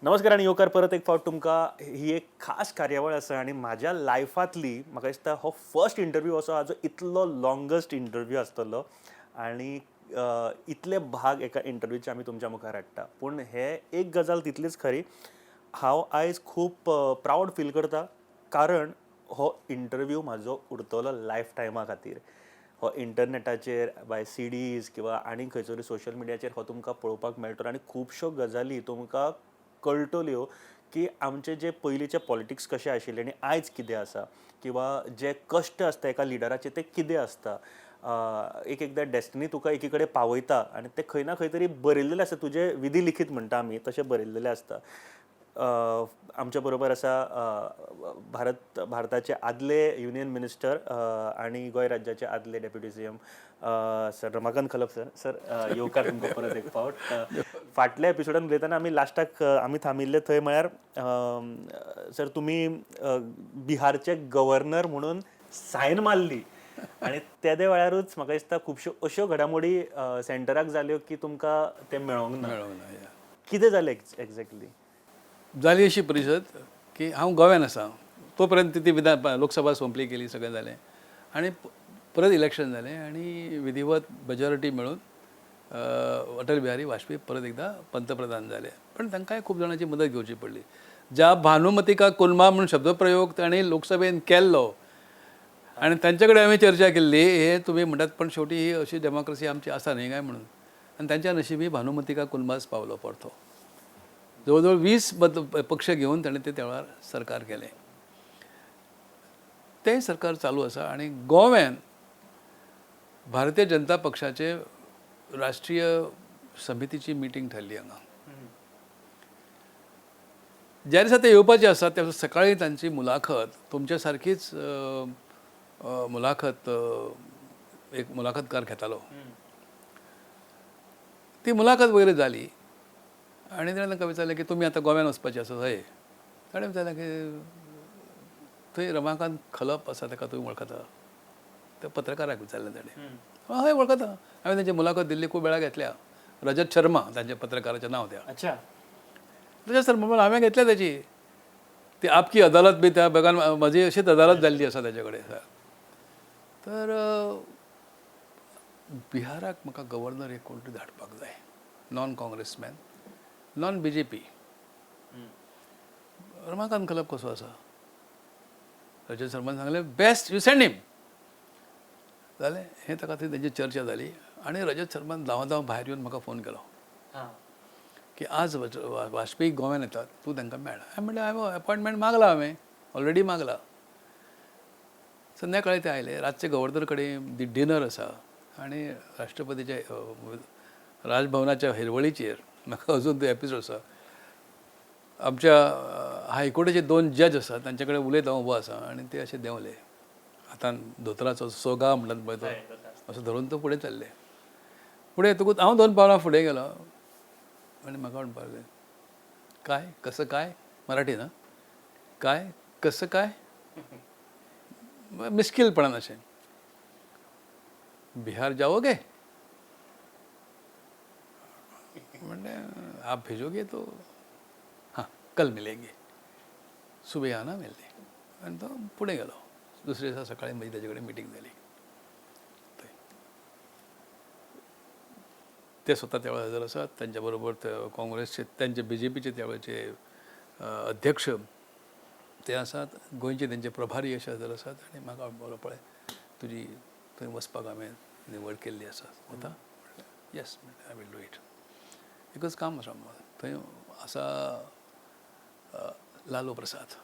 नमस्कार आनी येवकार परत एक फावट तुमकां. ही एक खास कार्यावळ आसा आनी म्हाज्या लायफांतली म्हाका दिसता हो फर्स्ट इंटरव्यू असो आहा जो इतलो लॉंगस्ट इंटरव्यू आसतलो आनी इतले भाग एका इंटरव्यूचे आमी तुमच्या मुखार हाडटा. पूण हे एक गजाल तितलीच खरी, हांव आयज खूब प्रावड फील करता, कारण हो इंटरव्यू म्हाजो उरतलो लायफ टायमा खातीर. हो इंटरनेटाचेर बाय सिडीज किंवा आनी खंयसरूय सोशल मिडियाचेर हो तुमकां पळोवपाक मेळटलो आनी खुबश्यो गजाली तुमकां कळटल्यो की आमचे जे पयलींचे पॉलिटिक्स कशे आशिल्ले आनी आयज कितें आसा, किंवा जे कश्ट आसता एका लिडराचे ते कितें आसता. एक एकदां डेस्टिनी तुका एकी कडेन पावयता आनी ते खंय ना खंय तरी बरयल्लेलें आसता, तुजें विधी लिखीत म्हणटा आमी तशें बरयल्लेलें आसता. आमच्या बरोबर आसा भारताचे आदले युनियन मिनिस्टर आनी गोंय राज्याचे आदले deputy CM sir Ramakant Khalap sir. Sir, येवकार तुमकां परत एक फावट. फाटल्या एपिसोडान उलयतना आमी लास्टाक आमी थांबिल्ले थंय म्हळ्यार सर तुमी बिहारचे गव्हर्नर म्हणून सायन मारली आनी तेदे वेळारूच म्हाका दिसता खुबश्यो अश्यो घडामोडी सेंटराक जाल्यो की तुमकां तें मेळोंक ना. मेळोंक ना, या. कितें जालें एक्झॅक्टली? जाली अशी परिशद की हांव गोव्यान आसा तो पर्यंत ती विधान लोकसभा सोंपली गेली, सगळें जालें आनी परत इलेक्शन जालें आनी विधिवत मेजॉरिटी मेळून अटल बिहारी वाजपेयी परत एकदा पंतप्रधान जाले. पण तांकांय खूब जाणांची मदत घेवची पडली. ज्या भानुमती का कुलमा म्हणून शब्दप्रयोग तांणी लोकसभेन केल्लो आनी तांचे कडेन हांवें चर्चा केल्ली, हे तुमी म्हणटात पण शेवटी ही अशी डेमोक्रेसी आमची आसा न्ही काय म्हणून. आनी तांच्या नशिबी भानुमती का कुलमाच पावलो परतो. जवळ जवळ 20 मत पक्ष घेवन ताणें ते त्या वेळार सरकार केलें. तें सरकार चालू आसा आनी गोव्यान भारतीय जनता पक्षाचे राष्ट्रीय समितीची मिटींग ठरली हांगा. ज्या दिसा ते येवपाचे आसा त्या दिसा सकाळी तांची मुलाखत तुमच्या सारकीच मुलाखत एक मुलाखतकार घेतालो. ती मुलाखत वगैरे जाली आनी ताणें तांकां विचारलें की तुमी आतां गोव्यान वचपाचे आसा हय. ताणें विचारलें की थंय रमाकांत खलप आसा ताका तुमी वळखता? त्या पत्रकाराक विचारलें ताणें. हय वळखता, हांवें तांची मुलाखत दिल्ली खूब वेळा घेतल्या. रजत शर्मा तांच्या पत्रकाराचें नांव त्या. रजत शर्मा म्हणून हांवें घेतल्या ताची ती आपकी अदालत बी त्या बगान म्हजी अशीच अदालत जाल्ली आसा ताचे कडेन. तर बिहाराक म्हाका गव्हर्नर एक कोण तरी धाडपाक जाय, non congressman, non BJP. Ramakant Khalap कसो आसा? रजत शर्मान सांगलें बेस्ट, you send him. जालें हें, ताका थंय तेंची चर्चा जाली आनी रजत शर्मान धांव धांव भायर येवन म्हाका फोन केलो की आज वाजपेयी गोव्यान येतात, तूं तांकां मेळ. हांवें म्हणलें हांवें अपॉयंटमेंट मागला, हांवें ऑलरेडी मागला. संध्याकाळी ते आयले. रातचे गव्हर्नर कडेन डिनर आसा आनी राष्ट्रपतीच्या राजभवनाच्या हिरवळीचेर म्हाका अजून तो एपिसोड आसा. आमच्या हायकोर्टाचे 2 जज आसात तांचे कडेन उलयत हांव उबो आसा आनी ते अशे देंवले, हातान धोतराचो सोगा म्हणटात पळय तो असो धरून तो फुडें चल्ले. फुडें येतकूच हांव 2 पावलां फुडें गेलो आनी म्हाका म्हणपाक लागले काय कसं काय, मराठी ना, काय कसं काय, मिस्किलपणान अशें, बिहार जाओगे? म्हणलें आप भेजोगे तो हां कल मिलेंगे, सुबह आना मिलने. आनी तो फुडें गेलो. दुसरे दिसा सकाळी म्हजी ताजे कडेन मिटींग जाली. थंय ते स्वता त्या वेळार हजर आसात, तांच्या बरोबर ते काँग्रेसचे, तांचे बीजेपीचे त्या वेळचे अध्यक्ष ते आसात, गोंयचे तेंचे प्रभारी अशे हजर आसात. आनी म्हाका बरो पळय तुजी थंय वचपाक हांवें निवड केल्ली आसा, वता? येस, I will do it. एकच काम आसा, थंय आसा लालू प्रसाद,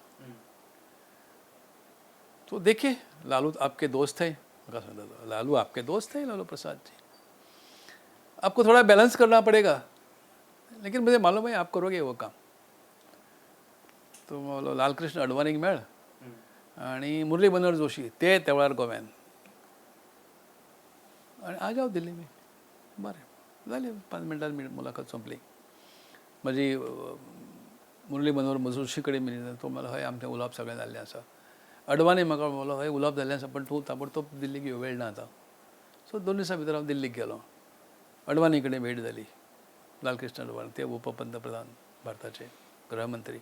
तो देखिए लालू आपके दोस्त हैं, म्हाका सांगता लालू आपके दोस्त हैं लालू प्रसाद जी, आपको थोड़ा बैलेंस करना पड़ेगा, लेकिन मुझे मालूम है आप करोगे वो काम. तो म्हणलो लालकृष्ण अडवाणीक मेळ आनी मुरली मनोहर जोशी ते त्या वेळार गोव्यान आनी आ जाओ दिल्ली में. बरें जालें, 5 मिनटान मुलाखत सोंपली म्हजी. मुरली मनोहर जोशी कडेन मिलिंग, तो म्हणलो हय आमचें उलोवप सगळें जाल्लें आसा. अडवाणी म्हाका म्हणलो हय उलोवप जाल्लें आसा, पण तूं ताबडतोब दिल्लीक यो, वेळ ना आतां. सो 2 दिसां भितर हांव दिल्लीक गेलो. अडवाणी कडेन भेट जाली, लालकृष्ण अडवाणी ते उपपंतप्रधान भारताचे. गृहमंत्री.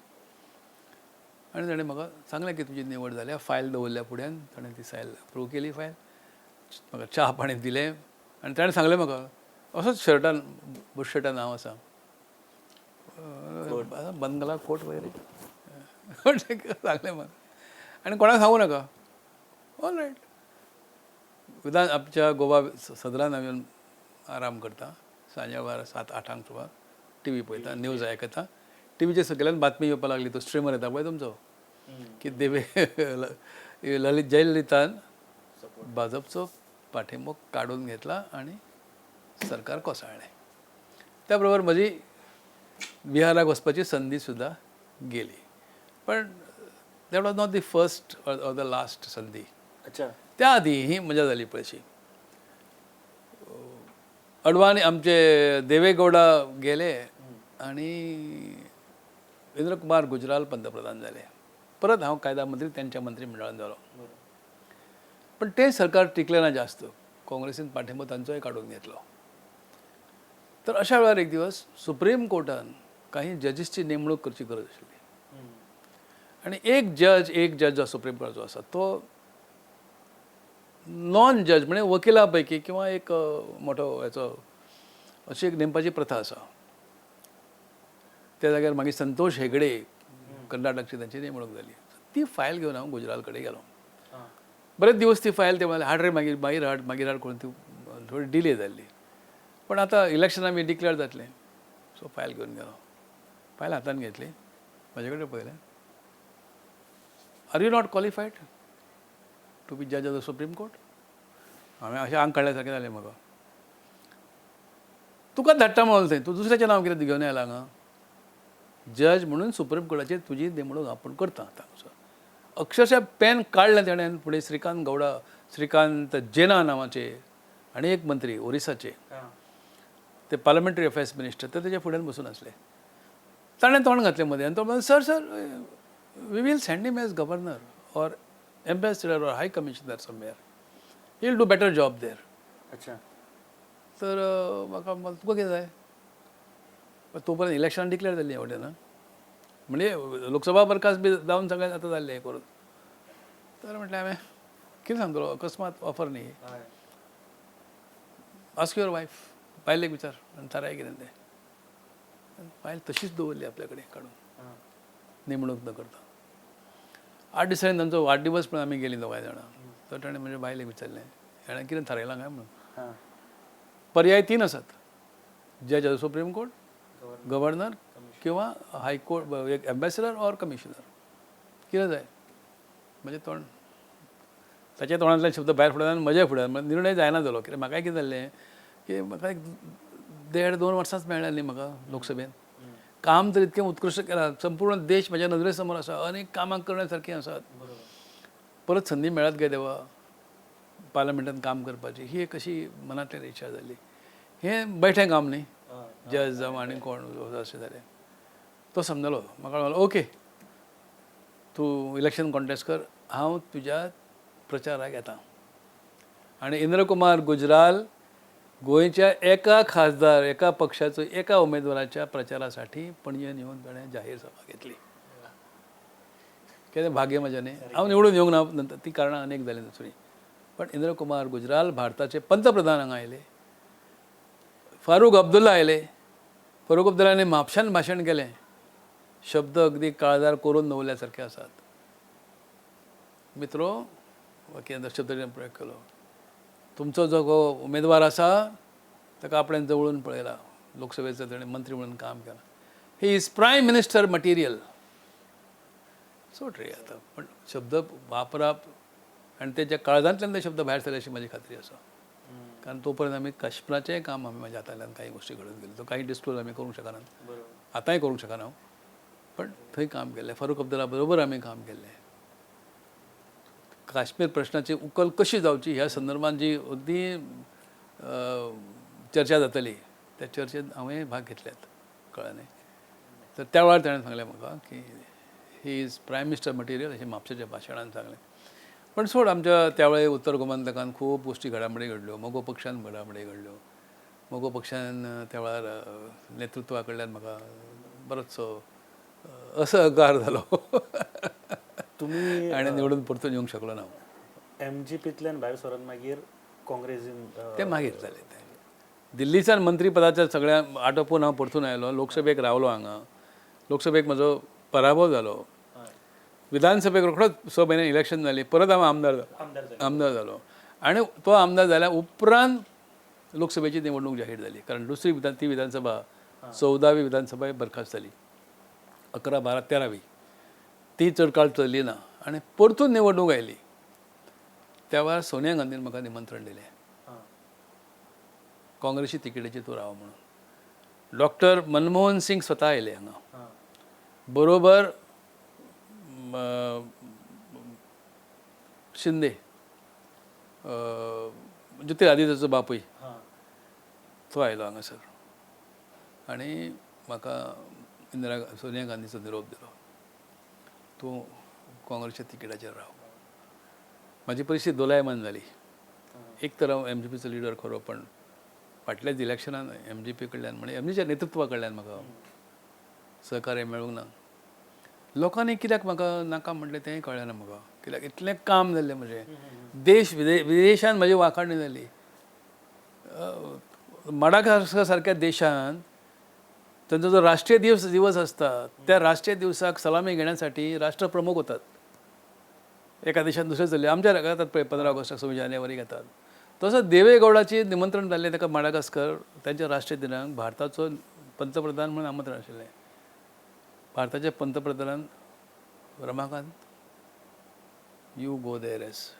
आनी ताणें म्हाका सांगलें की तुजी निवड जाल्या, फायल दवरल्या फुड्यान. ताणें ती फायल अप्रूव केली, फायल म्हाका च्या पाणी दिलें आनी ताणें सांगलें म्हाका, असोच शर्टान बुशर्टान हांव आसा, बंद घाला कोट वगैरे सांगलें म्हाका आनी कोणाक सांगू नाका. ऑल रायट, विधान आमच्या गोवा सदरान हांव येवन आराम करता. सांजे वेळार 7-8 सुमार टी व्ही पळयता, न्यूज आयकता. टी व्हीचेर सगळ्यान बातमी येवपाक लागली. तो स्ट्रीमर येता पळय तुमचो की देवे ललित जयललितान भाजपचो पाठिंबो काडून घेतला आणि सरकार कोसळ्ळें. त्या बरोबर म्हजी बिहाराक वचपाची संदी सुद्दां गेली. पण that was not the first or the last संदी. त्या आधी ही मजा जाली पळयशी. अडवाणी, आमचे देवेगौडा गेले आणि इंद्रकुमार गुजराल पंतप्रधान जाले. परत हांव कायदा मंत्री त्यांच्या मंत्रिमंडळान जालो. पण ते सरकार टिकलें ना जास्त. काँग्रेसीन पाठिंबो तांचोय काडून घेतलो. तर अशा वेळार एक दिवस सुप्रीम कोर्टान काही जजीसची नेमणूक करची गरज आशिल्ली आणि एक जज जो सुप्रीम कोर्टाचो आसा तो नॉन जज म्हणजे वकिला पैकी किंवा एक मोठो हेचो अशी एक नेमपाची प्रथा आसा. त्या जाग्यार मागीर संतोष हेगडे कर्नाटकची तांची नेमणूक जाली. ती फायल घेवन हांव गुजराल कडेन गेलो. बरेच दिवस ती फायल ते म्हणले हाड रे, मागीर मागीर हाड, मागीर हाड करून ती थोडी डिले जाल्ली. पण आतां इलेक्शनां बी डिक्लेअर जातलें, सो फायल घेवन गेलो. फायल हातान घेतली, म्हजे कडेन पळयलें, "Are you not qualified to be judge of the Supreme Court?" हांवें अशें आंग काडल्या सारकें जालें म्हाका. तुका धाडटा म्हणून थंय, तूं दुसऱ्याचें नांव कितें घेवन आयला हांगा? जज म्हणून सुप्रीम कोर्टाचेर तुजी नेमणूक आपूण करता आतां. अक्षरशः पेन काडलें तेणें. फुडें श्रीकांत गौडा, श्रीकांत जेना नांवाचे आनी एक मंत्री ओरिसाचे, ते पार्लमेंटरी अफेर्स मिनिस्टर, ते तेच्या फुड्यान बसून आसले. ताणें तोंड घातलें मदें आनी तो म्हणलो, "Sir, sir, we will send him as governor or ambassador or high commissioner somewhere. He will do better job there." तर म्हाका तुका कितें जाय? तो पर्यंत इलेक्शन डिक्लेअर जाल्लीं वटेन म्हणजे लोकसभा बरखास्त बी जावन सगळें आतां जाल्लें हें करून. तर म्हटलें हांवें, कितें सांगतलो, अकस्मात ऑफर न्ही. "Ask your wife." बायलेक विचार आनी थाराय कितें तें. फायल तशीच दवरली आपल्या कडेन काडून, नेमणूक न करता. 8 दिसांनी तांचो वाडदिवस पण आमी गेलीं दोगांय जाणां. तर ताणें म्हज्या बायलेक विचारलें, हेणें कितें थारायलां काय म्हणून. पर्याय तीन आसात, जज ऑफ सुप्रीम कोर्ट, गव्हर्नर किंवा हायकोर्ट, एक एम्बेसडर ऑर कमिशनर, कितें जाय? म्हजें तोंड, ताच्या तोंडांतल्यान शब्द भायर फुडल्यान आनी म्हज्या फुड्यान म्हणजे निर्णय जायना जालो. कित्याक म्हाकाय कितें जाल्लें की म्हाका एक देड दोन वर्सांच मेळ्ळ्या न्ही म्हाका लोकसभेन. काम तर इतकें उत्कृश्ट केलां, संपूर्ण देश म्हज्या नदरे समोर आसा, अनेक कामां करण्यासारखीं आसात. परत संदी मेळत गे देवा पार्लमेंटान काम करपाची, ही एक अशी मनांतल्यान इच्छा जाली. हें बैठें काम न्ही, जज जावं आनी कोण अशें जालें. तो समजलो म्हाका, म्हणलो, "ओके, तूं इलेक्शन कॉन्टेस्ट कर, हांव तुज्या प्रचाराक येता." आनी इंद्रकुमार गुजराल गोंयच्या एका खासदार, एका पक्षाचो एका उमेदवाराच्या प्रचारासाठी पणजेन येवन ताणें जाहीर सभा घेतली. कितें भाग्य म्हजें न्ही! हांव निवडून येवंक ना, नंतर ती कारणां अनेक जालीं दुसरीं, पण इंद्रकुमार गुजराल भारताचे पंतप्रधान हांगा आयले. फारूक अब्दुल्ला आयले. फारूक अब्दुल्लाने म्हापशान भाशण केलें. शब्द अगदी काळजार कोरून दवरल्या सारखे आसात. मित्रो, कितें शब्द प्रयोग केलो, तुमचो जो उमेदवार आसा ताका आपणें जवळून पळयला, लोकसभेचो ताणें मंत्री म्हणून काम केलां, he is prime minister material. सोड रे आतां, पण शब्द वापरप आनी तेच्या काळजांतल्यान ते शब्द भायर सरले अशी म्हजी खात्री आसा. कारण तो पर्यंत आमी काश्मीराचेंय काम आमी म्हाज्या हातांतल्यान काही गोश्टी घडून गेल्यो. तो काही डिस्क्लोज आमी करूंक शकनात, आतांय करूंक शकना हांव. पण थंय काम केल्लें, फारूक अब्दुल्ला बरोबर आमी काम केल्लें. काश्मीर प्रश्नाची उकल कशी जावची ह्या संदर्भात जी अगदी चर्चा जातली, त्या चर्चेत हांवें भाग घेतल्यात, कळ्ळें न्ही? तर त्या वेळार ताणें सांगलें म्हाका की he is prime minister material, अशें म्हापशेच्या भाशणान सांगलें. पण सोड, आमच्या त्यावेळी उत्तर गोमंतकान खूब गोश्टी घडामोडी घडल्यो. मगो पक्षान घडामोडी घडल्यो. मगो पक्षान त्या वेळार नेतृत्वा कडल्यान म्हाका बरोचसो असहकार जालो. तुमी आनी निवडून परतून येवंक शकलो ना हांव. एम जी पींतल्यान भायर सरून मागीर काँग्रेसीन ते मागीर जालें तें. दिल्लीच्यान मंत्रीपदाच्या सगळ्या आटोपून हांव परतून आयलो. लोकसभेक रावलो हांगा. लोकसभेक म्हजो पराभव जालो. विधानसभेक रोखडोच 6 म्हयन्यान इलेक्शन जाली, परत हांव आमदार जालो. आमदार जालो आनी तो आमदार जाल्या उपरांत लोकसभेची निवडणूक जाहीर जाली, कारण दुसरी विधान ती विधानसभा 14वी विधानसभा ही बरखास्त जाली. 11, 12, 13वी ती चड काळ चल्ली ना आनी परतून निवडणूक आयली. त्या वेळार सोनिया गांधीन म्हाका निमंत्रण दिलें, काँग्रेसी तिकेटीचेर तूं राव म्हणून. डॉक्टर मनमोहन सिंग स्वता आयले हांगा, बरोबर शिंदे, ज्योतिरादित्याचो बापूय, तो आयलो हांगासर आनी म्हाका इंदिरा सोनिया गांधीचो निरोप दिलो, तूं काँग्रेसच्या तिकेटाचेर राव. म्हाजी परिस्थिती दोलायमान जाली. एक तर हांव एम जी पीचो लिडर खरो, पण फाटल्याच इलेक्शनान एम जी पी कडल्यान, म्हणजे एम जीच्या नेतृत्वा कडल्यान म्हाका सहकार्य मेळूंक ना. लोकांनी कित्याक म्हाका नाका म्हटलें तेंय कळ्ळें ना म्हाका, कित्याक इतलें काम जाल्लें म्हजें. देश विदेशान म्हजी वाखाणणी जाली. मडागास्कर सारक्या देशान त्यांचा जो राष्ट्रीय दिवस असता त्या राष्ट्रीय दिवसाक सलामी घेण्यासाठी राष्ट्रप्रमुख होतात. एका देशात दुसरे चल्ले, आमच्या घेतात पळय 15 ऑगस्टाक, 26 जानेवारी घेतात. तसो देवेगौडाची निमंत्रण जाल्लें ताका माडागास्कर त्यांच्या राष्ट्रीय दिनाक भारताचो पंतप्रधान म्हणून आमंत्रण आशिल्लें. भारताच्या पंतप्रधानान Ramakant you go there as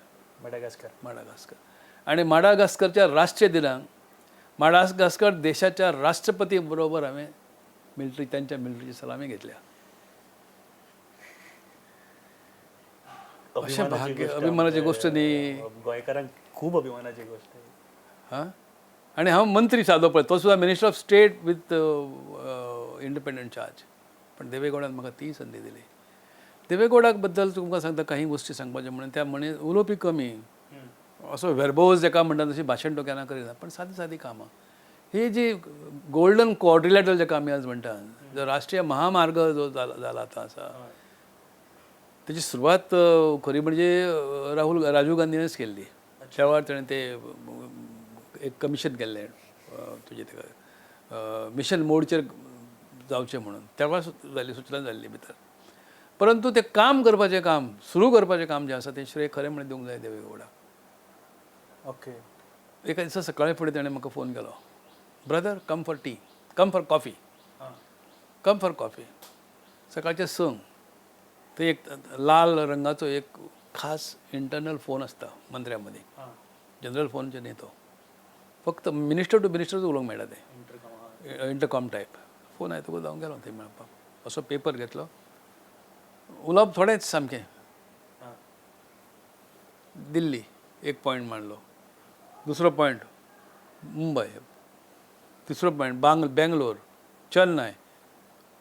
Madagascar. Madagascar. आणि माडागास्करच्या राष्ट्रीय दिनाक माडागास्कर देशाच्या राष्ट्रपती बरोबर हांवें मिलिटरी त्यांच्या मिलिटरीची सलामी घेतल्या. अशें भाग्य, अभिमानाची गोश्ट न्ही. गोंयकारांक खूब अभिमानाची गोश्ट. हां, आनी हांव मंत्री सादो पळय, तो सुद्दां minister of state with independent charge. पण देवेगौडान म्हाका ती संदी दिली. देवेगौडाक बद्दल तुमकां सांगता काही गोश्टी सांगपाच्यो म्हणून, त्या म्हणे उलोवपी कमी, असो वेर्बोज जाका म्हणटा तशी भाशण तो केन्ना करिना, पण सादी सादी कामां. ही जी गोल्डन क्वॉड्रिलॅटरल जाका आमी आज म्हणटा, जो राष्ट्रीय महामार्ग जो जाला आतां आसा, तेची सुरवात खरी म्हणजे राजीव गांधीनच केल्ली. त्या वेळार तेणें ते एक कमिशन केल्लें, तुजें तेका मिशन मोडचेर जावचें म्हणून. त्या वेळार जाल्ली सुचना जाल्ली भितर, परंतु तें काम करपाचें काम सुरू करपाचें काम जें आसा तें श्रेय खरें म्हणल्यार दिवंक जाय देवेगौडाक. ओके. एका दिसा सकाळीं फुडें तेणें म्हाका फोन केलो, brother come for tea, come for coffee, come for coffee. सकाळचें 6, ते एक लाल रंगाचो एक खास इंटरनल फोन आसता मंत्र्यां मदीं, जनरल फोनचेर न्ही तो, फक्त मिनिस्टर टू मिनिस्टरूच उलोवंक मेळटा तें, इंटरकॉम टायप फोन आयतकूच हांव गेलो थंय मेळपाक. असो पेपर घेतलो, उलोवप थोडेंच सामकें. दिल्ली एक पॉयंट मांडलो, दुसरो पॉयंट मुंबय, तिसरो पॉयंट बेंगलोर, चेन्नय,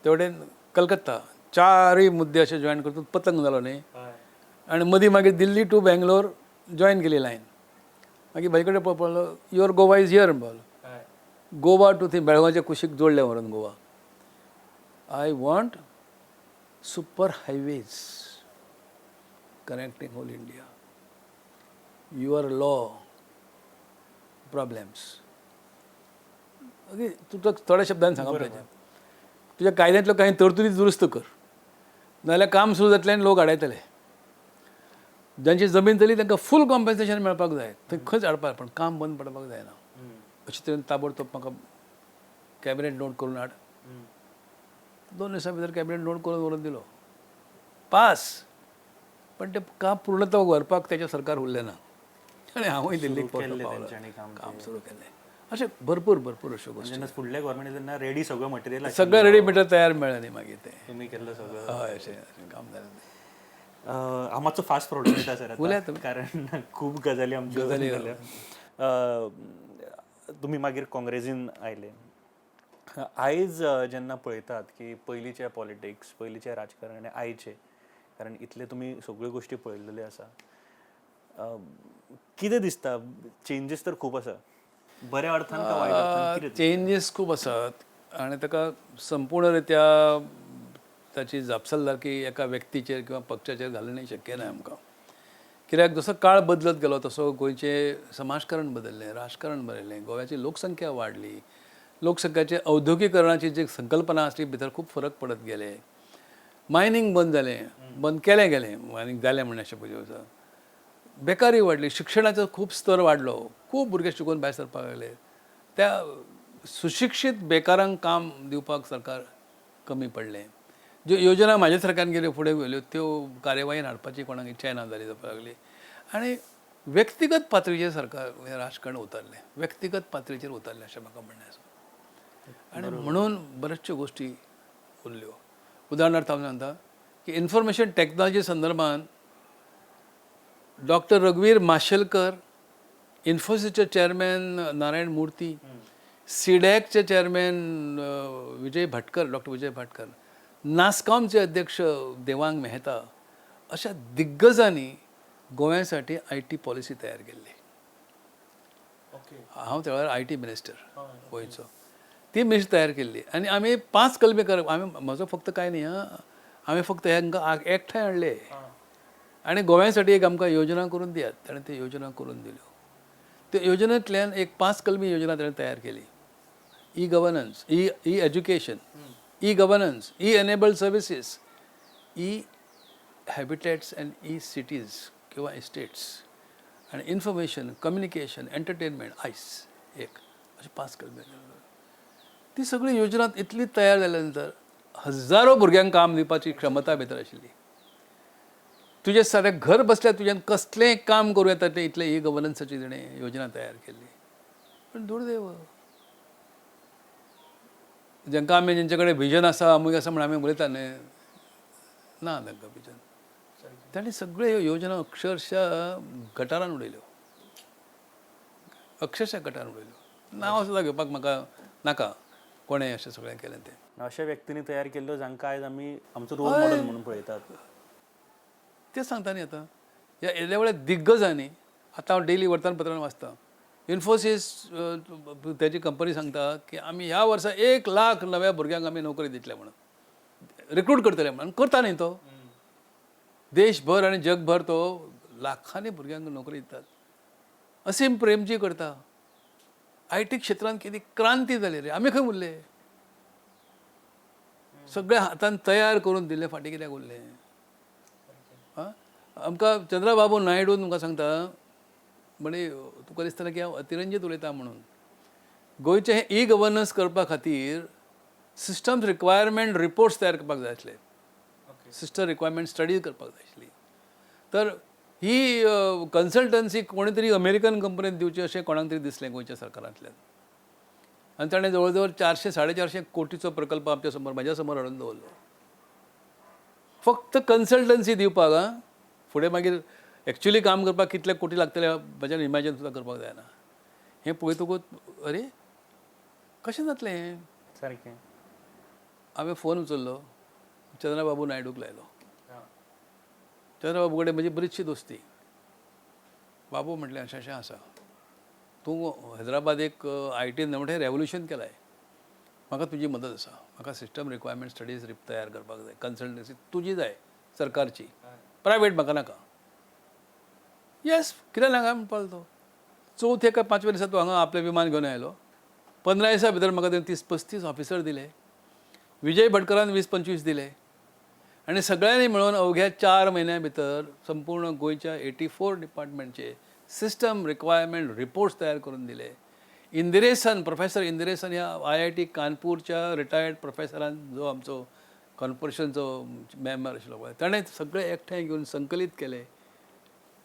ते वटेन कलकत्ता, चारूय मुद्दे अशे जॉयन करतूच पतंग जालो न्ही. आनी मदीं मागीर दिल्ली टू बेंगलोर जॉयन केली लायन. मागीर भाई कडेन पळोवपाक your Goa is here म्हणपाक, गोवा टू थंय बेळगांवच्या कुशीक जोडलें व्हरून Goa. I want super highways connecting whole India, your law problems. Okay, तुका थोड्या शब्दान सांगप ताजें, तुज्या कायद्यांतल्यो कांय तरतुदी दुरुस्त कर, नाजाल्यार काम सुरू जातलें आनी लोक आडायतले. जांची जमीन जाली तांकां फूल कॉम्पन्सेशन मेळपाक जाय, थंय खंयच हाडपाक, पण काम बंद पडपाक जायना. अशें तरेन ताबडतोब म्हाका कॅबिनेट नोट करून हाड. 2 दिसां भितर कॅबिनेट नोट करून व्हरून दिलो, पास. पण तें काम पूर्णत्वाक व्हरपाक तेजें सरकार उरलें ना आनी हांवूय दिल्लीक पावलो, काम सुरू केलें. अशें भरपूर भरपूर अश्यो गोश्टी. जेन्ना फुडल्या गव्हर्मेंट तेन्ना रेडी सगळें मटेरियल, सगळें रेडी मटेरियल तयार मेळ्ळें न्ही मागीर तें तुमी केल्लें सगळें. हय, अशें अशें काम जालें. हांव मातसो फास्ट फॉरवर्ड वयता सर, कारण खूब गजाली आमच्यो जाल्या. तुमी मागीर काँग्रेसीन आयले. आयज जेन्ना पळयतात की पयलींचें पॉलिटिक्स, पयलींचें राजकारण आनी आयचें, कारण इतले तुमी सगळ्यो गोश्टी पळयल्ल्यो आसा, कितें दिसता? चेंजीस तर खूब आसा, बऱ्या अर्थान का वायट अर्थान? चेंजीस खूब आसात आनी ताका संपूर्णरित्या ताची जापसालदारकी एका व्यक्तीचेर किंवा पक्षाचेर घालणें शक्य ना आमकां. कित्याक जसो काळ बदलत गेलो तसो गोंयचें समाजकारण बदललें, राजकारण बदललें, गोव्याची लोकसंख्या वाडली, लोकसंख्याचे औद्योगिकरणाची जी संकल्पना आसली भितर खूब फरक पडत गेले. मायनींग बंद जालें, बंद केलें गेलें, मायनींग जालें म्हण अशें पयलीं वर्सा बेकारी वाडली, शिक्षणाचो खूब स्तर वाडलो, खूब भुरगे शिकून भायर सरपाक लागले. त्या सुशिक्षीत बेकारांक काम दिवपाक सरकार कमी पडलें. ज्यो योजना म्हाज्या सरकारान गेल्यो फुडें व्हेल्यो त्यो कार्यवाहीन हाडपाची कोणाक इच्छाय ना जाली जावपाक लागली. आनी व्यक्तिगत पातळीचेर सरकार हें राजकारण उतरलें, व्यक्तिगत पातळीचेर उतरलें अशें म्हाका म्हणणें आसा. आनी म्हणून बऱ्याचश्यो गोश्टी उरल्यो. उदाहरणार्थ हांव सांगता की इन्फॉर्मेशन टॅक्नॉलॉजी संदर्भात डॉक्टर रघुवीर माशेलकर, इन्फोसिसचे चेअरमॅन नारायण मूर्ती, सिडॅकचे चेअरमॅन विजय भाटकर, डॉक्टर विजय भाटकर, नासकॉमचे अध्यक्ष देवांग मेहता, अशा दिग्गजांनी गोव्यासाठी I T policy तयार केल्ली. हांव त्या वेळार I T minister गोंयचो. ती मिनिस्टर तयार केल्ली आनी आमी 5 कलमी कर आमी म्हजो फक्त कांय न्ही आं, आमी फक्त हांकां एकठांय हाडले आनी गोव्यासाठी एक आमकां योजना करून दियात. ताणें ती योजना करून दिल्यो. त्या योजनेंतल्यान एक 5 कलमी योजना ताणें तयार केली. E governance, e education, e governance, e enabled services, e habitats and e cities किंवा इस्टेट्स, आनी इन्फॉर्मेशन कम्युनिकेशन एंटरटेनमेंट आयस एक, अशें 5 कलमी. ती सगळी योजना इतली तयार जाल्या नंतर हजारो भुरग्यांक काम दिवपाची क्षमता भितर आशिल्ली. तुजें सादें घर बसल्यार तुज्यान कसलेंय काम करूं येता तें इतलें ई गवर्नन्साची तिणें योजना तयार केल्ली. पूण दुर्दैव, जांकां आमी जेंचे कडेन विजन आसा अमूक आसा म्हण आमी उलयता न्ही, ना तांकां विजन. तांणी सगळ्यो ह्यो योजना अक्षरशा गटारान उडयल्यो, अक्षरशा गटारान उडयल्यो. नांव सुद्दां घेवपाक म्हाका नाका कोणें अशें सगळें केलें तें. अशा व्यक्तींनी तयार केल्ल्यो जांकां आयज आमी आमचो रोल मॉडेल म्हणून पळयतात. तें सांगता न्ही आतां ह्या येद्या व्हडल्या दिग्गजांनी. आतां हांव डेली वर्तमानपत्रान वाचतां, इन्फोसीस तेजी कंपनी सांगता की आमी ह्या वर्सा 1 लाख नव्या भुरग्यांक आमी नोकरी दितले म्हणून, रिक्रूट करतले म्हणून. करता न्ही तो. देशभर आनी जगभर तो लाखांनी भुरग्यांक नोकरी दितात. असीम प्रेमजी करता. I T क्षेत्रांत कितें क्रांती जाली रे, आमी खंय उरले? सगळे हातान तयार करून दिल्ले फाटीं कित्याक उरले? आं, आमकां चंद्रबाबू नायडू तुमकां सांगता म्हणजे तुका दिसतलें की हांव अतिरंजीत उलयता म्हणून. गोंयचें हें ई गवर्नन्स करपा खातीर सिस्टम्स रिक्वायरमेंट रिपोर्ट्स तयार करपाक जाय आसले, सिस्टम रिक्वायरमेंट स्टडी करपाक जाय आसली. तर ही कन्सल्टन्सी कोणी तरी अमेरिकन कंपनीत दिवची अशें कोणाक तरी दिसलें गोंयच्या सरकारांतल्यान, आनी ताणें जवळ जवळ 400 450 कोटीचो प्रकल्प आमच्या समोर, म्हाज्या समोर हाडून दवरलो फक्त कन्सल्टन्सी दिवपाक. आं, फुडें मागीर एक्चुली काम करपाक कितले कोटी लागतले म्हज्यान इमॅजीन सुद्दां करपाक जायना. हें पळयतकूच अरे कशें जातलें हें? सारकें. हांवें फोन उचललो, चंद्रबाबू नायडूक लायलो. चंद्रबाबू कडेन म्हजी बरीचशी दोस्ती. बाबू म्हटलें अशें अशें आसा, तूं हैदराबाद एक I टीन मोठें रेवोल्युशन केलां, म्हाका तुजी मदत आसा. म्हाका सिस्टम रिक्वायरमेंट स्टडीज तयार करपाक जाय, कन्सल्टन्सी तुजी जाय, सरकारची, प्रायवेट म्हाका नाका. येस, कित्याक नाका म्हणपाक तो. चवथे काय पांचव्या दिसा तो हांगा आपलें विमान घेवन आयलो. 15 दिसां भितर म्हाका तेणें 30-35 ऑफिसर दिले, विजय भटकरान 20-25 दिले, आनी सगळ्यांनी मेळून अवघ्या 4 म्हयन्या भितर संपूर्ण गोंयच्या 84 डिपार्टमेंटचे सिस्टम रिक्वायरमेंट रिपोर्ट्स तयार करून दिले. इंदिरेसन, प्रोफेसर इंदिरेसन ह्या I I T कानपूरच्या रिटायर्ड प्रोफेसरान, जो आमचो कॉर्पोरेशनचो मेंबर आशिल्लो पळय, ताणें सगळे एकठांय घेवन संकलीत केले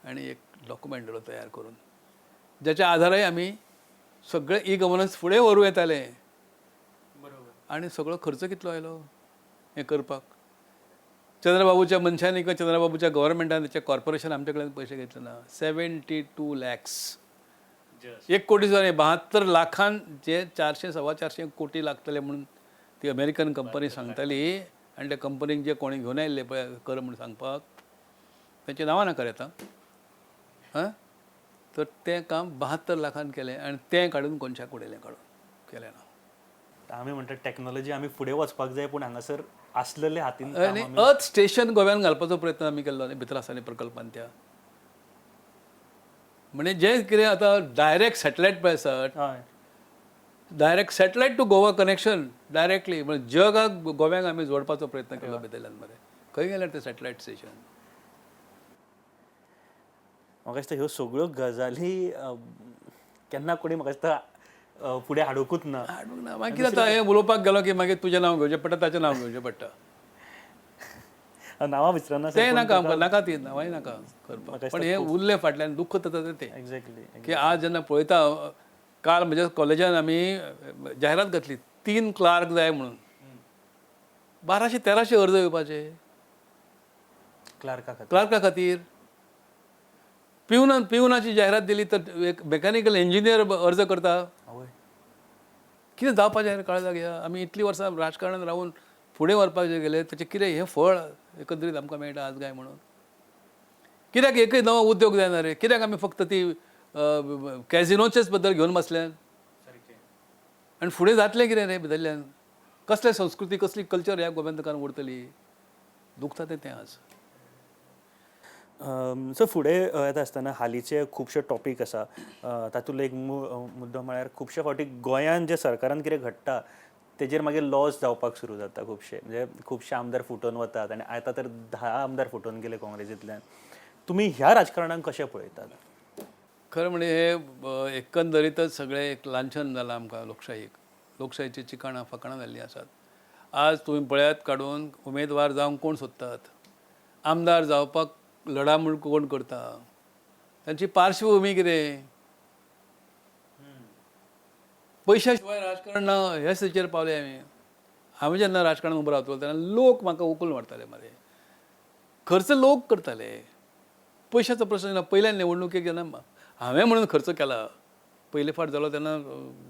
आनी एक डॉक्युमेंट दिलो तयार करून, ज्याच्या आधाराय आमी सगळें ई गवर्नन्स फुडें व्हरूं येतालें. बरोबर. आनी सगळो खर्च कितलो आयलो हें करपाक? चंद्रबाबूच्या मनशांनी किंवा चंद्रबाबूच्या गव्हर्मेंटान, त्याच्या कॉर्पोरेशन आमच्या कडल्यान पयशे घेतले ना. 72 लॅक्स, 1 कोटी सुद्दां न्ही, 72 लाखान जे 400 425 कोटी लागतले म्हणून ती अमेरिकन कंपनी सांगताली. आनी त्या कंपनीक जे कोणी घेवन आयिल्ले पळय कर म्हूण सांगपाक, तेंचें नांवां नाका येता. हां, तर तें काम 72 लाखान केलें आनी तें काडून कोनशाक उडयलें, काडून केलें ना. आमी म्हणटात टॅक्नॉलॉजी आमी फुडें वचपाक जाय, पूण हांगासर आसलेले हातीन आनी अर्थ स्टेशन गोव्यान घालपाचो प्रयत्न आमी केल्लो आनी भितर आसा न्ही प्रकल्पान त्या, म्हणजे जें कितें आतां डायरेक्ट सॅटलायट पळय आसा, Direct satellite to Goa connection directly, म्हणजे जगाक गोव्याक आमी जोडपाचो प्रयत्न केलो भितरल्यान मरे. खंय गेल्यार ते सॅटलायट स्टेशन? म्हाका दिसता ह्यो सगळ्यो गजाली केन्ना कोणी म्हाका दिसता फुडें हाडुंकूच ना. हाडूंक ना. मागीर कितें जाता, हें उलोवपाक गेलो की मागीर तुजें नांव घेवचें पडटा, ताचें नांव घेवचें पडटा. नांवां विसरना. तें नाका आमकां, नाका ती नांवांय नाका करपाक, पण हें उरलें फाटल्यान दुख्ख जाता तें. की आज जेन्ना पळयता, काल म्हज्या कॉलेजान आमी जायरात घातली 3 क्लार्क जाय म्हणून, 1200-1300 अर्ज येवपाचे क्लार्का खातीर. क्लार्का खातीर. पिवनाची जायरात दिली तर एक मेकॅनिकल इंजिनियर अर्ज करता. कितें जावपाचें काळजाक ह्या? आमी इतलीं वर्सां राजकारणांत रावन फुडें व्हरपाक जे गेले ताचें कितें हें फळ एकंदरीत आमकां मेळटा आज काय म्हणून? कित्याक एकय नवो उद्योग जायना रे? कित्याक आमी फक्त ती कॅझिनोचेच बद्दल घेवन बसल्यान? आनी फुडें जातलें कितें रे भितरल्यान? कसले संस्कृती, कसली कल्चर ह्या गोमंतकान उरतली? दुखता तें तें आज. सो फुडें येता आसतना हालींचे खुबशे टॉपीक आसा, तातूंतलो एक मुद्दो म्हळ्यार खुबशे फावटी गोंयांत जे सरकारान कितें घडटा तेजेर मागीर लॉस जावपाक सुरू जाता खुबशे, म्हणजे खुबशे आमदार फुटून वतात आनी आतां तर 10 आमदार फुटून गेले काँग्रेसींतल्यान. तुमी ह्या राजकारणाक कशें पळयतात? खरें म्हणजे हे एकंदरीतच सगळें एक लांछन जालां आमकां लोकशाहीक. लोकशाहीची चिकाणां फकाणां जाल्लीं आसात. आज तुमी पळयात काडून उमेदवार जावंक कोण सोदतात, आमदार जावपाक लढामूड कोण करता, तांची पार्श्वभूमी कितें, पयशा शिवाय राजकारण ना ह्या स्थितीचेर पावले आमी. हांवें जेन्ना राजकारणात उबो रावतलो तेन्ना लोक म्हाका उखलून व्हरताले मरे, खर्च लोक करताले, पयशाचो प्रश्न ना. पयल्या निवडणुकेक जेन्ना हांवें म्हणून खर्च केला, पयले फावट जालो तेन्ना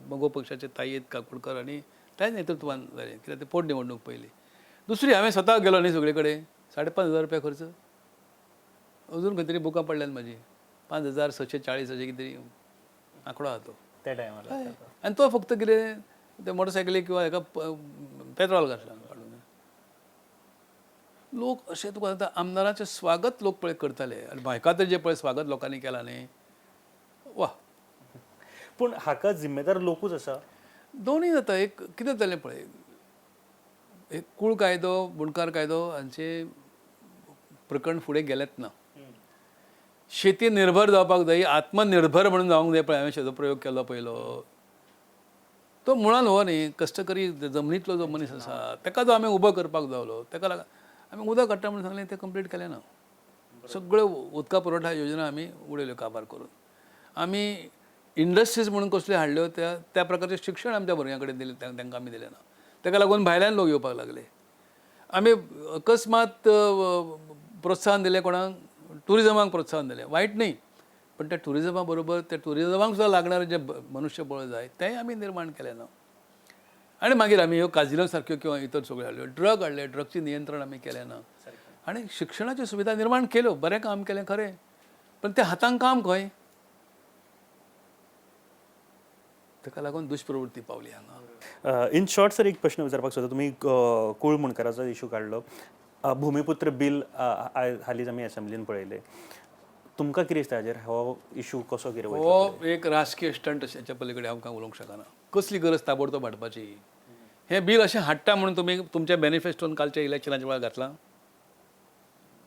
मगो पक्षाचे ताईत काकोडकर आनी त्याच नेतृत्वान जालें, कित्याक ते पोट निवडणूक पयली. दुसरी हांवें स्वता गेलो न्ही सगळे कडेन, 5,500 रुपया खर्च, अजून खंय तरी बुकां पडल्यात म्हाजी, 5,640 अशें कितें तरी आंकडो आहा तो त्या टायमार. आनी तो फक्त कितें ते मोटरसायकलीक किंवा हेका पेट्रोल घातलां काडून. लोक अशें तुका सांगता, आमदाराचें स्वागत लोक पळय करताले आनी म्हाका तर जें पळय स्वागत लोकांनी केलां न्ही, वा. पूण हाका जिम्मेदार लोकूच आसा. दोनूय जाता. एक कितें जालें पळय, एक कूळ कायदो, बुणकार कायदो हांचे प्रकरण फुडें गेलेंच ना. शेती निर्भर जावपाक जाय, आत्मनिर्भर म्हणून जावंक जाय पळय, हांवें शेतो प्रयोग केलो पयलो, तो मुळान हो न्ही कश्टकरी जमनींतलो जो मनीस आसा ताका जो आमी उबो करपाक जावलो, ताका लागून आमी उदक हाडटा म्हणून सांगलें, तें कंप्लीट केलें ना. सगळ्यो उदका पुरवठा योजना आमी उडयल्यो काबार करून. आमी इंडस्ट्रीज म्हणून कसल्यो हाडल्यो त्या त्या प्रकारचें शिक्षण आमच्या भुरग्यां कडेन दिलें, तांकां आमी दिलें ना. ताका लागून भायल्यान लोक येवपाक लागले. आमी अकस्मात प्रोत्साहन दिलें कोणाक, ट्युरिजमाक प्रोत्साहन दिलें, वायट न्ही, पण त्या ट्युरिजमा बरोबर त्या ट्युरिजमाक सुद्दां लागणारें जें मनुष्यबळ जाय तेंय आमी निर्माण केलें ना. आनी मागीर आमी ह्यो काजिनो सारक्यो किंवा इतर सगळ्यो हाडल्यो, ड्रग हाडले, ड्रगचें नियंत्रण आमी केलें ना. आनी शिक्षणाच्यो सुविधा निर्माण केल्यो, बरें काम केलें खरें, पण त्या हातांक काम खंय, ताका लागून दुष्प्रवृत्ती पावली हांगा. इन शॉर्ट सर एक प्रश्न विचारपाक सोदता, तुमी कूळ मुणकाराचो इशू काडलो, भुमिपुत्र बील हालींच आमी एसेंब्लीन पळयलें, तुमकां कितें दिसता हाजेर हो इशू कसो कितें वयतलो? हो एक राजकीय स्टंट हाच्या पलीकडे हांव कांय उलोवंक शकना. कसली गरज ताबडतोब हाडपाची? हें बील अशें हाडटा म्हणून तुमी तुमच्या मॅनिफेस्टोन कालच्या इलेक्शनाच्या वेळार घातलां,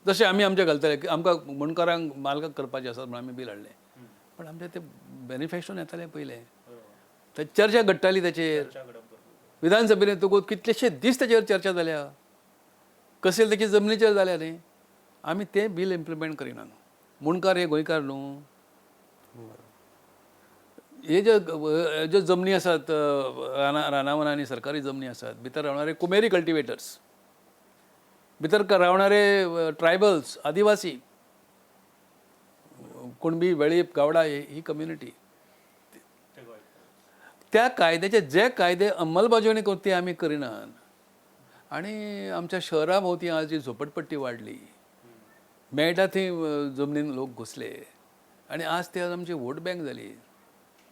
जशें आमी आमचें घालतले की आमकां मुणकारांक मालकाक करपाचें आसा म्हणून आमी बील हाडलें, पण आमचें तें मॅनिफेस्टोन येतालें पयलें, ते चर्चा घडटाली ताचेर, विधानसभेन येतकूच कितलेशे दीस ताचेर चर्चा जाल्या, कसेल ताची जमनीचेर जाल्या न्ही. आमी तें बील इम्प्लिमेंट करिना. मुणकार हे गोंयकार न्हू, हे जे ज्यो जमनी आसात रानावनांनी सरकारी जमनी आसात, भितर रावणारे कुमेरी कल्टिवेटर्स, भितर रावणारे ट्रायबल्स, आदिवासी, कुणबी, वेळीप, गावडा ही कम्युनिटी, त्या कायद्याचे जे कायदे अंमलबजावणी करून ती आमी करिनात. आनी आमच्या शहरा भोंवती आज जी झोपडपट्टी वाडली, मेळटा थंय जमनीन लोक घुसले आनी आज ती आज आमची वोट बँक जाली.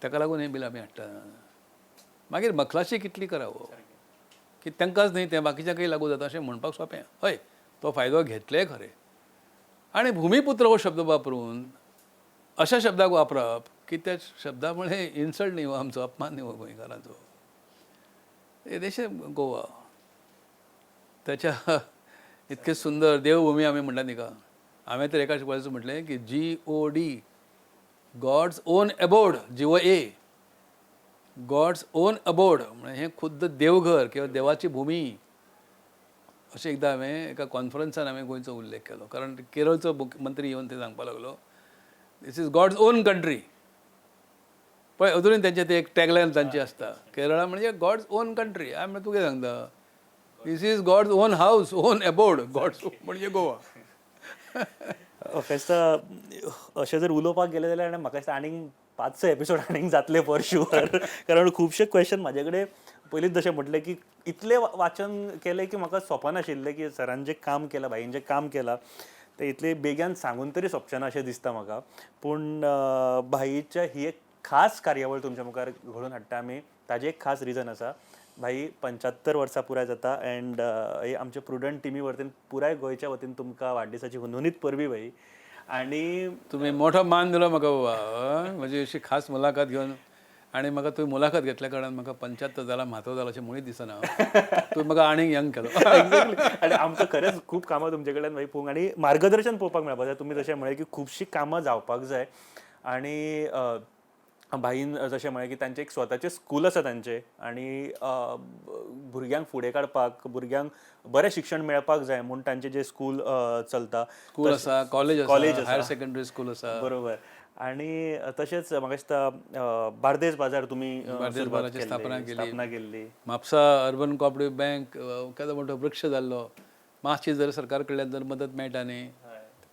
ताका लागून हें बील आमी हाडटा. मागीर मखलाशी कितली करावो, की तांकांच न्ही तें बाकीच्यांकय लागू जाता अशें म्हणपाक सोंपें. हय, तो फायदो घेतले खरें. आनी भुमीपुत्र हो शब्द वापरून अशा शब्दाक वापरप की त्या शब्दा मुळे इन्सल्ट न्ही हो, आमचो अपमान न्ही हो गोंयकारांचो. येदेशें गोवा, त्याच्या इतकें सुंदर देवभुमी आमी म्हणटा तिका. हांवें तर एका वेळार म्हटलें की GOD, God's own abode, GOA, God's own abode, म्हणजे हें खुद्द देवघर किंवा देवाची भुमी अशें एकदां हांवें एका कॉन्फरन्सान हांवें गोंयचो उल्लेख केलो, कारण केरळचो मुख्यमंत्री येवन ते सांगपाक लागलो, this is God's own country. पळय अजुनूय तेंचे ते एक टॅगलायन तांची आसता, केरळा म्हणजे गॉड्स ओन कंट्री. हांवें म्हणलें, तूं कितें सांगता, this is God's own house, own abode, God's म्हणजे गोवा. म्हाका दिसता अशें जर उलोवपाक गेलें जाल्यार आनी म्हाका दिसता आनीक 5-6 एपिसोड आनीक जातले फॉर शुअर, कारण खुबशे क्वेश्चन म्हाजे कडेन पयलींच जशें म्हटलें की इतलें वाचन केलें की म्हाका सोंपनाशिल्लें की सरान जें काम केलां, भाईन जें काम केलां तें इतलें बेग्यान सांगून तरी सोंपचें ना अशें दिसता म्हाका. पूण भाईच्या ही एक खास कार्यावळ तुमच्या मुखार घडोवन हाडटा आमी, ताजें एक खास रिजन आसा. भाई 75 वर्सां पुराय जाता एंड हे आमचे प्रुडंट टिमी वतीन, पुराय गोंयच्या वतीन तुमकां वाडदिसाची हुनहुनीत परबीं भाई. आनी तुमी मोठो मान दिलो म्हाका बाबा, म्हजी अशी खास मुलाखत घेवन. आनी म्हाका तुवें मुलाखत घेतल्या कारणान म्हाका 75 जाला, म्हातो जाला अशें मुळीच दिसना. तुवें म्हाका आनीक यंग केलो. एक्झॅक्टली. आनी आमकां खरेंच खूब कामां तुमचे कडल्यान भाई पळोवंक आनी मार्गदर्शन पळोवपाक मेळपाक जाय. तुमी जशें म्हळें की खुबशीं कामां जावपाक जाय आनी भाईन जशें म्हळें की तांचें एक स्वताचें स्कूल आसा तांचें आनी भुरग्यांक फुडें काडपाक, भुरग्यांक बरें शिक्षण मेळपाक जाय म्हूण तांचें जें स्कूल चलता. स्कूल आसा, कॉलेज कॉलेज आसा, हायर सेकंडरी स्कूल आसा. बरोबर. आनी तशेंच म्हाका दिसता बार्देस बाजार तुमी बार्देस सुरवात बाजाराची केल्ली, स्थापना केली. स्थापना केल्ली. म्हापसा अर्बन कॉपरेटिव्ह बँक केदो मोठो वृक्ष जाल्लो, मातशी जर सरकार कडल्यान जर मदत मेळटा न्ही,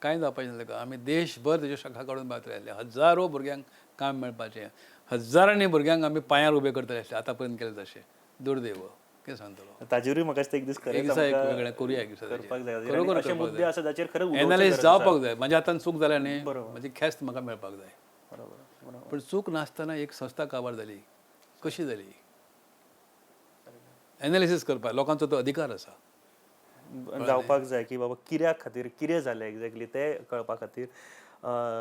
कांय जावपाचें नासलें. आमी देशभर तेज्यो शाखा काडून भायर आसले, हजारो भुरग्यांक काम मेळपाचें, हजारांनी भुरग्यांक आमी पांयार उबे करतले आसले आतां पर्यंत केलें तशें. दुर्दैव, कितें सांगतलो. ताजेरूय म्हाका दिसता एक दीस एक खरेंच दिसा एक आमकां वेगळें करुया एक दिसा करपाक जाय. ताजेर. खरोखर आनी अशे करपाक मुद्दे जाय. आसा जाचेर खरें उलोवचें एनालायज गरज आसा. जावपाक जाय. म्हाज्या हातान चूक जाल्या न्ही, म्हजी ख्यास्त म्हाका मेळपाक जाय. बरोबर बरोबर. पण चूक नासतना एक संस्था काबार जाली, कशी जाली, एनालिसीस करपाक लोकांचो तो अधिकार आसा. जावपाक जाय की बाबा कित्या खातीर कितें जालें एक्झॅक्टली तें कळपा खातीर.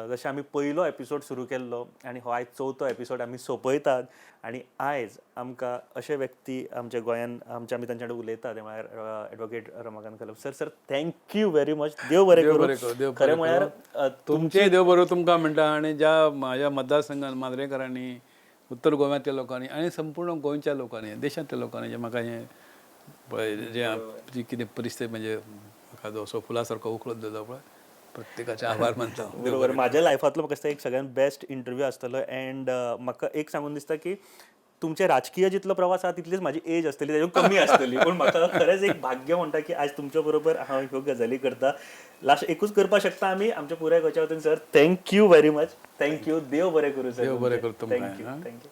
जशें आमी पयलो एपिसोड सुरू केल्लो आनी हो आयज चवथो एपिसोड आमी सोंपयतात. आनी आयज आमकां अशे व्यक्ती आमच्या गोंयान आमच्या आमी तांच्या कडेन उलयतात ते म्हळ्यार advocate Ramakant Khalap sir. Sir, thank you very much. देव बरें देव बरें करूं, देव करूं. खरें बरें म्हळ्यार तुमचें देव बरो तुमकां म्हणटा. आनी ज्या म्हाज्या मतदारसंघान मांद्रेकारांनी, उत्तर गोव्यांतल्या लोकांनी आनी संपूर्ण गोंयच्या लोकांनी, देशांतल्या लोकांनी जें म्हाका हें पळय जें जी कितें परिस्थिती म्हणजे म्हाका जो असो फुला सारको उखलून दिलो पळय, प्रत्येकाचे आभार मानता हांव. बरोबर. माझ्या लायफांतलो म्हाका दिसता एक सगळ्यात बेस्ट इंटरव्यू आसतलो. अँड म्हाका एक सांगून दिसता की तुमचे राजकीय जितलो प्रवास आहा तितलीच म्हाजी एज आसतली, ताज्या कमी आसतली, पूण म्हाका खरेंच एक भाग्य म्हणटा की आयज तुमच्या बरोबर हांव ह्यो गजाली करता. लास्ट एकूच करपाक शकता आमी आमच्या पुराय गोंयच्या वतीन sir, thank you very much. Thank you. देव बरें करूं सर. देव बरें करूं तुमकां. Thank you. हां. Thank you.